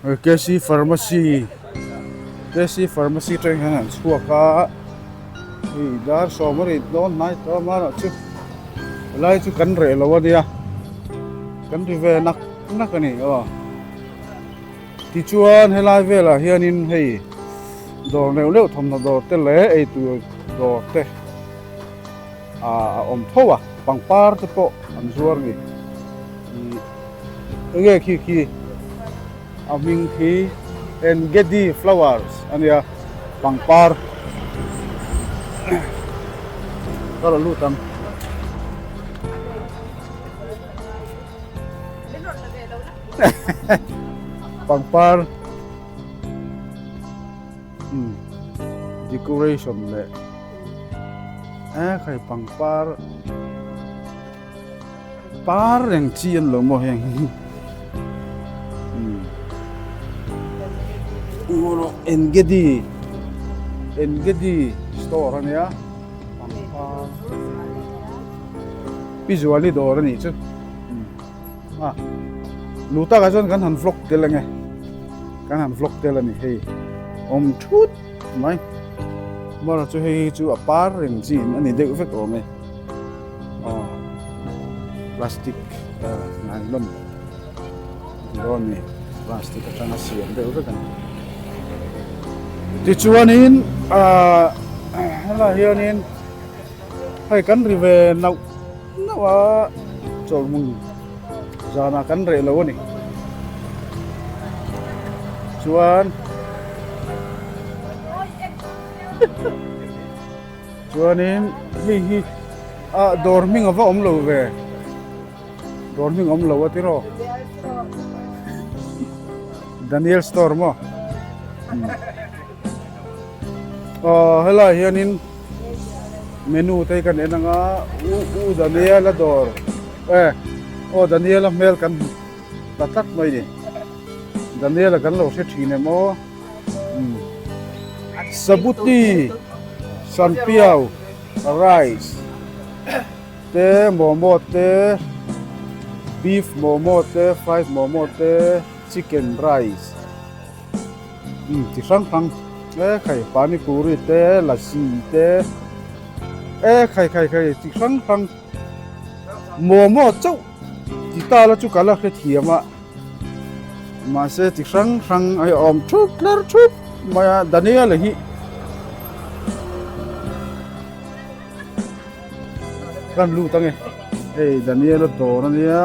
KC Pharmacy KC Pharmacy atang hian an chhuak a hei dar sawm a ri dawn hnai tawh a amaherawhchu helai chu kan reh lo a nia kan ri ve nak nak a ni aw tichuan helai velah hianin hei dawr neuh neuh thawmhnaw dawr te leh eitur dawr te ah a awm tho a pangpar te pawh an zuar a ni ih enge khi khi a hming khi Engedi flowers a nia pangpar ka rawn lut ang. Pangpar umm decoration leh. E khai pangpar par reng chi an lo maw heng hi Engedi Engedi store ania pangpar pi Zuali dawr anih chu a lu takah chuan kan han vlog tel ange kan han vlog tel ani hei awm thut. Mai mawra chu hei chu a par reng chi in a ni deuh vek awm e aw plastic nylon a ni dawn a ni plastic atanga siam deuh vek a ni tichuanin ahh helaiah hianin hei kan ri ve nauh nauh a chawlhmun zanah kan reh lo a ni chuan chuanin hei hi ah dawr hming a va awm lo ve dawr hming a awm lo a tiraw Daniel store maw aw helaiah hianin menu te hi kan en ang a u u Daniel a dawr e aw Daniel a hmel kan hmu ta tlat mai a ni Daniel a kan lo hre thin em aw umm sabuti sanpiau rice te momo te beef momo te fried momo te chicken rice. Umm chi hrang hrang e khai pani puri te lassi te e khai khai khai chi hrang hrang momo chauh ti ta la chu ka la hrethiam a mahse chi hrang hrang a awm thup tlar thup mai a Daniel-a hi kan lut ange hei Daniel-a dawr ania.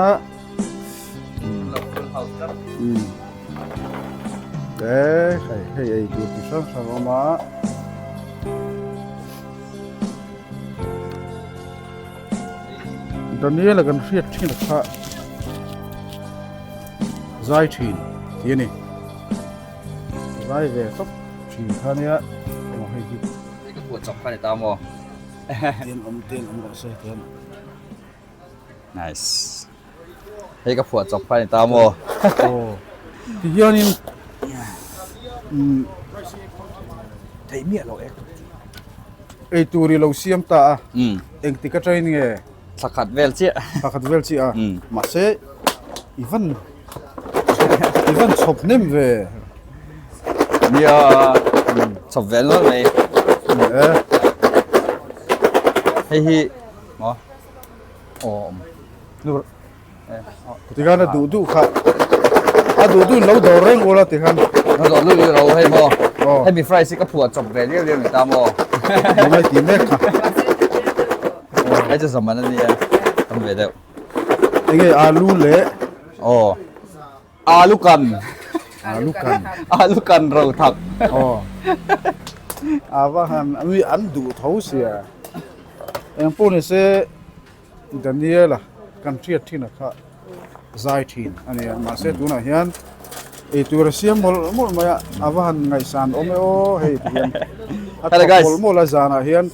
Te hei hei ei tur chi hrang hrang a awm a. Daniel-a kan hriat thin kha zai thin tih a ni. Zai ve tawp thin kha nia maw hei hi. Hei ka phuah chawp kha ni ta maw? Tian awm tian awm rawh se tian. Nice. Hei ka phuah chawp kha ni ta maw? Aw. Ti hianin umm Thei miah lo ek. Ei tur i lo siam ta a. Umm. Engtik atangin nge? Thla khat vel chiah. Thla khat vel chiah a. Umm. Mahse i van i van chhawp hnem ve. Nia chhawp vel nual mai. E. Hei hi maw? Awm. Tikhan a duh duh kha a duh duh lo dawr reng ula tikhan. Lo dawr luh luh lo hei maw. Hemi fries hi ka phuah chawp ve liau liau ni ta maw. Ngai ti mek kha. Hei chu zaman a nia tam ve deuh. Enge alu leh. Aw. Alu kan. Alu kan. Alu kan ro thak. Aw. Ava han mi an duh tho sia. Eng pawh ni se Daniela kan hriat thin a kha zai thin a ni a mahse tunah hian eitur a siam mawlh mawlh mai a a va han ngaihsan awm e aw hei ti hian a thawk mawlh mawlh a zanah hian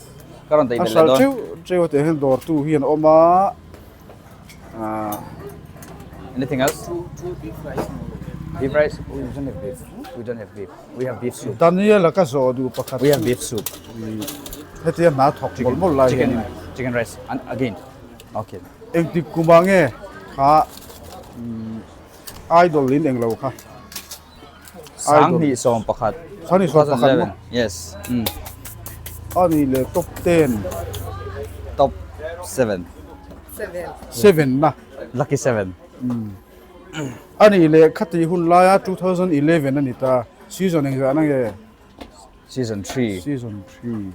a hralh teuh teuh a tih hian dawrtu hi an awm a ah. Anything else? Beef rice? We don't have beef. We don't have beef. We have beef soup. Daniel-a ka zawh duh pakhat We have beef soup. Hetia hna thawk mawlh mawlh lai hian in. Chicken rice and again. Okay. Engtik kumah nge kha idol in englo kha? 21. 21 maw? Yes. Ani leh top 10. Top 7. 7 na. Lucky 7. Ani leh khati hun laia 2011 a ni ta. Season engzah na nge? Season 3. Season 3.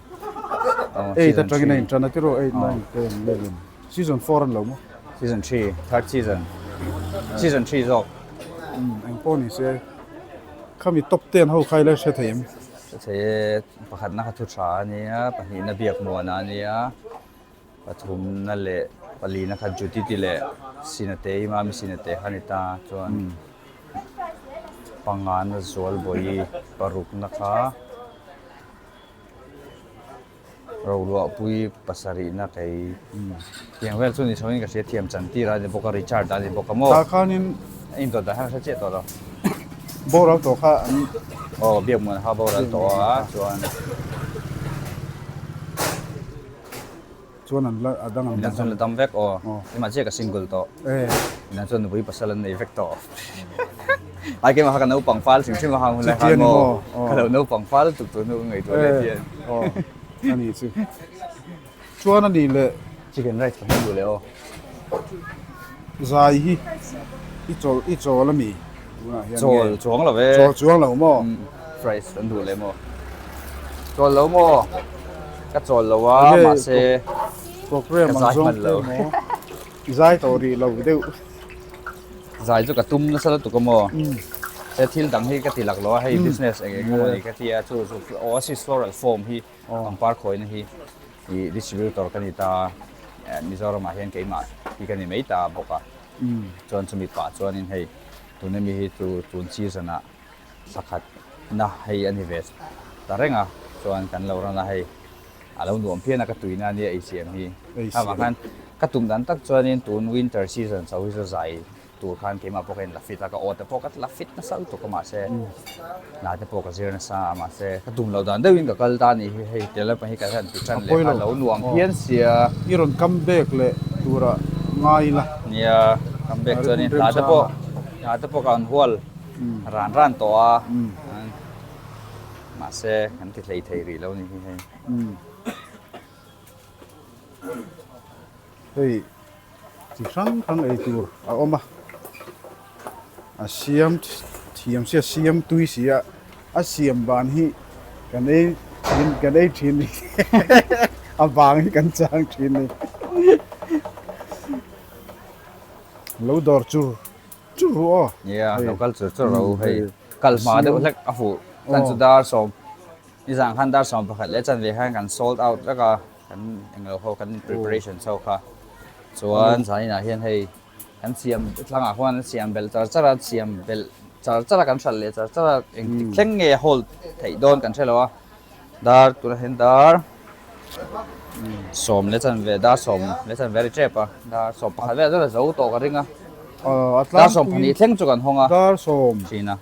8 atangin a intan a tiraw 8, 9, 10, 11. Season 4 an lo maw? Season 3, third season. Season 3 zawk. Eng pawh ni se khami top 10 ho kha ila hre thei em? Hre thei e, pakhatna kha thu tha a nia, pahnihna biak muana a nia, pathumna leh palina kha Judith-i leh Sinate, Imami Sinate kha a ni ta chuan pangana Zualbawi parukna kha Roluahpui pasarihna kei tiang vel chu ni chhoin ka hria thiam chan tir a ni bawk a Richard a ni bawk a maw. Tah khanin a indawt dah khan ka hre chiah tawh lo. Boral tawh kha an Aw Biakmuan kha boral tawh a chuan Chuan an la a dang an la chuan la dam vek aw. Keimah chiah ka single tawh. Inah chuan nupui pasal an nei vek tawh. Ai keimah kha ka naupang fal hrim hrim a hang hun lai khan maw. Ka lo naupang fal tuk tur hnu ka ngaihtuah leh hian. Aw a ni chu. Chuan a nih leh. Chicken rice pahnih duh leh aw. Zai hi i chawl i chawl a mi tunah hian nge. Chawl chuang lo ve. Chawl chuang lo maw? Fries an duh leh maw? Chawl lo maw? Ka chawl lo a mahse program ang zawng te maw? I zai tawh rih lo deuh. Zai chu ka tum nasa lutuk a maw? He thil dang hi ka ti lak lo a hei business eng eng emaw ni ka ti a chu chu Oasis Floral Foam hi pangpar khawina hi i distributor ka ni ta a Mizoramah hian keimah hi ka ni mai ta bawk a chuan chumi pah chuanin hei tuna mi hi chu tun season ah thla na hei a ni ve ta reng a chuan kan lo run a hei a lo nuam phian a ka tuina a nia ei siam hi avang khan ka tum dan tak chuanin tun winter season chho hi chu zai tur khan keimah pawh ka in la fit a ka aw te pawh ka la fit nasa lutuk a mahse hna te pawh ka zir nasa a mahse ka tum loh dan deuhin ka kal ta a nih hi hei tel pahnih ka hian ti tan leh kha lo nuam phian sia. I rawn come back leh tura ngai ila. Nia come back chuanin hna te pawh hna te pawh ka an hual ran ran tawh a mahse kan ti hlei thei rih lo a ni hi hei. Hei chi hrang hrang ei tur a awm a, a siam thiam sia siam tui si a, a siam ban hi kan ei thin kan ei thin ni a vang hi kan chang thin ni lo dawr chur chur ru aw. Nia lo kal chur chur ro hei kal hma deuh hlek a fuh chuan chu dar sawm nizan khan dar 11 leh chanve khan kan sold out vek a. Kan englo ho kan preparation chho kha chuan zaninah hian hei kan siam tlangah khuan an siam belh char char a siam belh char char a kan hralh leh char char a engtik thleng nge hold theih dawn kan hre lo a dar tunah hian dar sawm leh chanve dar sawm leh chanve a ri tep a dar sawm pakhat velah chuan a zo tawh ka ring a dar sawm pahnih thleng chu kan hawng a dar sawm thin a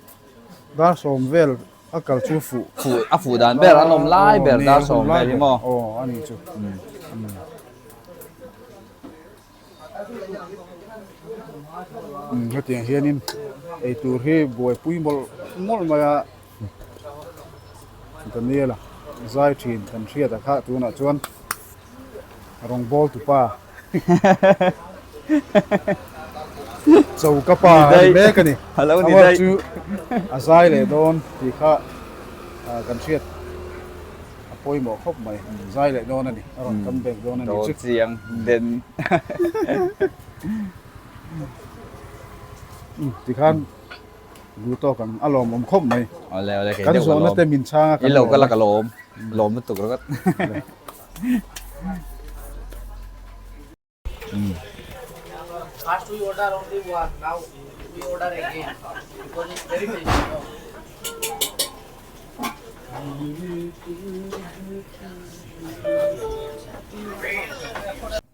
dar sawm vel A kal chu fuh. Fuh, a fuh dan ber, an awm lai ber dar sawm vel hi maw? Aw, a ni chu. Hetiang hianin eitur hi buaipui mawlh mawlh mai a, Daniel-a zai thin kan hriat a kha tunah chuan Rawngbâwl tupa choka pa a ni mek a ni. Amah chu a zai leh dawn tih kha kan hriat a pawimawh khawp mai. Zai leh dawn a ni, a rawn come back dawn a ni chu. Chiang den. Tikhan lu tawk ang a lawmawm khawp mai. Kan zawhna te min chhang a kan lawm. I lo kal a ka lawm. Lawm lutuk ringawt. First we order only one, now we order again because it's very tasty. No?